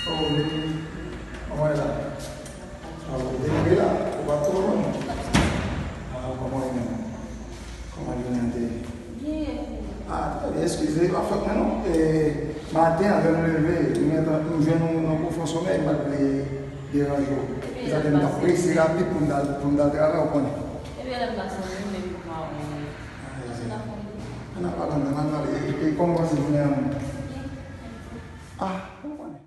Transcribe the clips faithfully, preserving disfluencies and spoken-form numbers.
Oh, baby. Kòman w ye la? Ah, ou te leve la? Ou pa twò lwen? Ah, kòman w ye menm? Kòman jounen an te ye? Byen. Ah, trè byen, eskize, pa fòt mwen non. E, maten, anvan m leve, m gentan, m jwenn ou nan pwofon somèy, m pa t vle deranje w. Se sa fè m t ap prese rapid pou m t al, pou m t al travay, ou konnen. Ebyen, lè m pase, m menm, epi m a wè. Ann al pale, ann al pale. E, e, kòman w pase jounen an menm? Ah, ou konnen.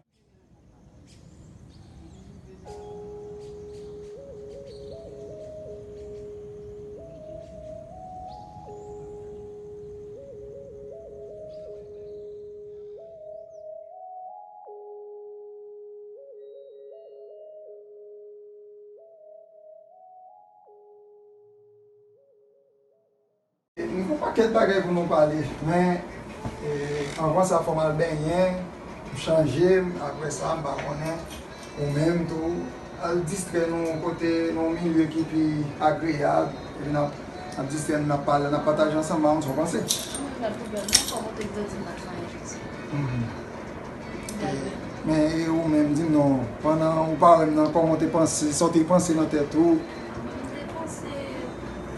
M gen yon pakèt bagay pou nou pale, men, e, anvan sa, fò m al benyen, m chanje, apre sa, m pa konnen, ou menm tou, al distrè nou yon kote, nan yon milye ki pi agreyab, epi n ap, n ap distrè nou, n ap pale, n ap pataje ansanm, ba m sa w panse. Mwen pa gen pwoblèm non, kòm ou te di m nan fanyen piti. Mhm. Men, e ou menm, di m non, pandan ou pa wè m nan, kòman w te panse, sa w te panse nan tèt ou? Mwen te panse,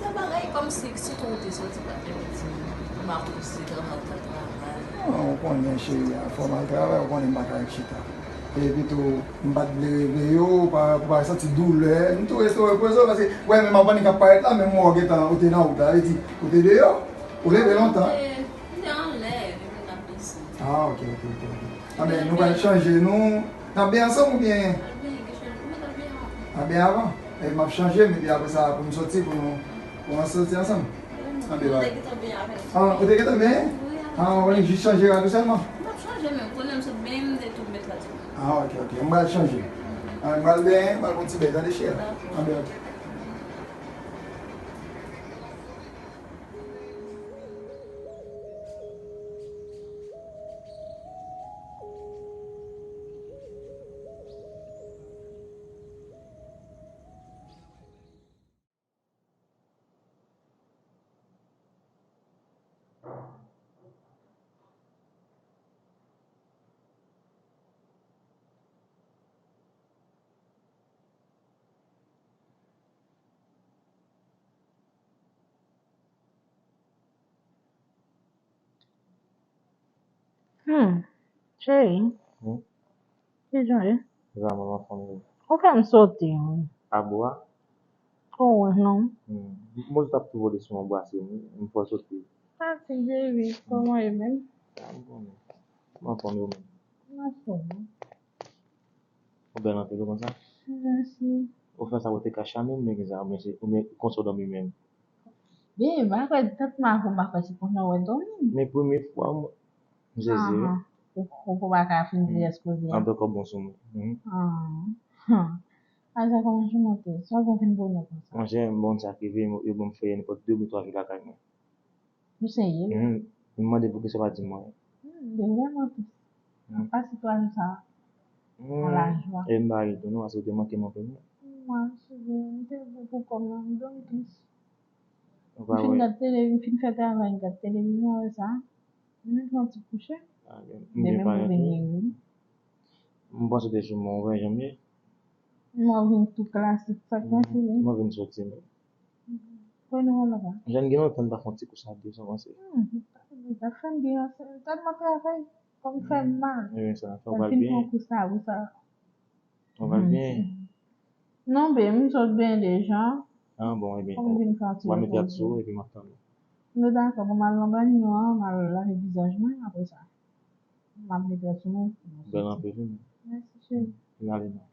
se bagay kòmsi, sitou ou te soti pa fè piti, m ap pouse travay, ou t al travay. Non, ou konnen, cheri, fò m al travay, ou konnen m pa ka ret chita. Epi tou, m pa t vle reveye w, pa, pou pa santi doulè. M tou rete repoze w, paske, wè, menm avanyè k ap parèt la, menm mwen w gentan, ou te nan wout la, vle di, ou te deyò, ou leve lontan. M te, m te anlè, epi m t ap desann. Ah, ok, ok, ok, ok. Anben, nou pral chanje, nou, n ap benyen ansanm oubyen? N ap benyen, gen chanje, nou mèt al benyen avan. N ap benyen avan? Epi m ap chanje m, epi apre sa, pou m soti, pou nou, pou nou soti ansanm. Anben, ou te gentan benyen avè m. Ah, ou te gentan benyen? Wi, avè m. Ah, ou vin jis chanje rad ou sèlman? M p ap chanje, men ou konnen m sot benyen, m te tou met rad sou mwen. Ah, ok, ok. M pral chanje. Ah, m pral benyen, m pral pran ti bèy, tande, cheri? Dakò. Anben, ok. Hmm, cheri. Hmm? Ki jan w ye? Vrèman, m anfòm wi. Ou fè m sote, wi. A bwa? Ou wè, non? Hmm. M, m t ap tou vole sou yon bwa, se m, m fè w sote. Sa ti, baby, kòman w ye menm? A, m konnen. M anfòm wi, ou menm? M anfòm wi. Ou bèl anpil, ou konn sa? Mèsi. Ou fè sa pou te ka chame m, men ki sa, men se, ou men konsa w dòmi menm. Byen, m pa kwè tèt m avè w, m pa kwè se konsa w wè dòmi. Men premye fwa, m, m sezi, wi. Ahan. Ou, ou, ou pa ka fin di èske w byen. Anben, kò bon sou mwen. Mhm. Ah. Hmm. Aza, kòman jounen te ye? Sa w gen w vin bonè konsa? Monchè, m bon sa k rive, yo ban m fè nenpòt de oubyen twa jou lakay mwen. Ou serye? Hmm. M mande pou kisa w pa di m anyen. Hmm, de vrèman tou. Hmm. Pase twa jou sa a. Hmm. Nan lajwa. E m pa ri tou non, paske ou te manke m anpil wi. Mwen, se vre, m te vle pou kò m nan, m dòmi plis. M fin gad tele, m fin fè travay, m gad televizyon, wè sa. M vin pran ti kouche. Ah, m demen m revini wi. M panse w te sou mwen, ou wè jan m ye. Mwen vin tou klasik, sa k pase wi. Mwen vin soti menm. Konnen w la pa. Jan gen lontan n pa fè yon ti kous a de, sa w panse? Hmm, sa fè m byen, se tèlman travay, kò m fè m mal. Ebyen, sa fè w pral byen. Fè m fin fè yon kous a ou sa. Ou pral byen? Non, ben, m sot benyen deja. Ah, bon, ebyen. Kòm m vin fè yon ti repoze. W a mete rad sou ou, epi m ap tann ou. Nou dakò, bon, m al nan banyo an, m al lave vizaj mwen, apre sa. M ap mete rad sou mwen. Bèl anpil, wi. Mèsi, cheri. N ale non.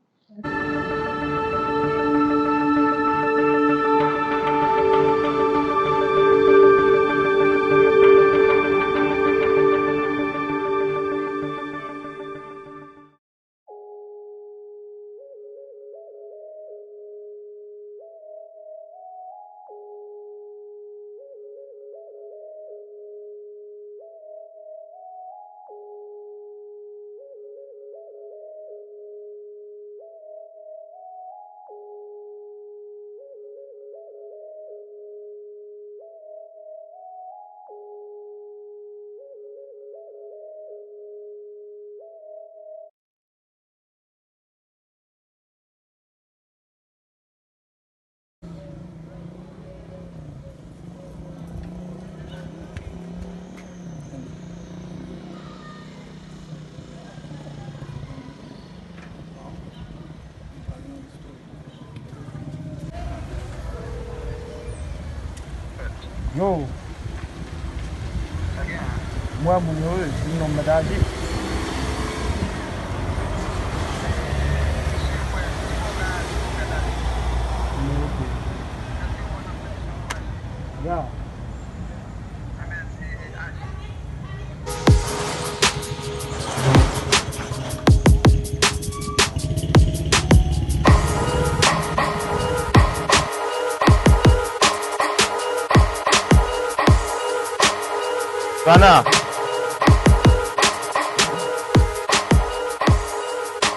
Yo. Mwen moun yo, wi, di non mwen ta di. Ya. Kana.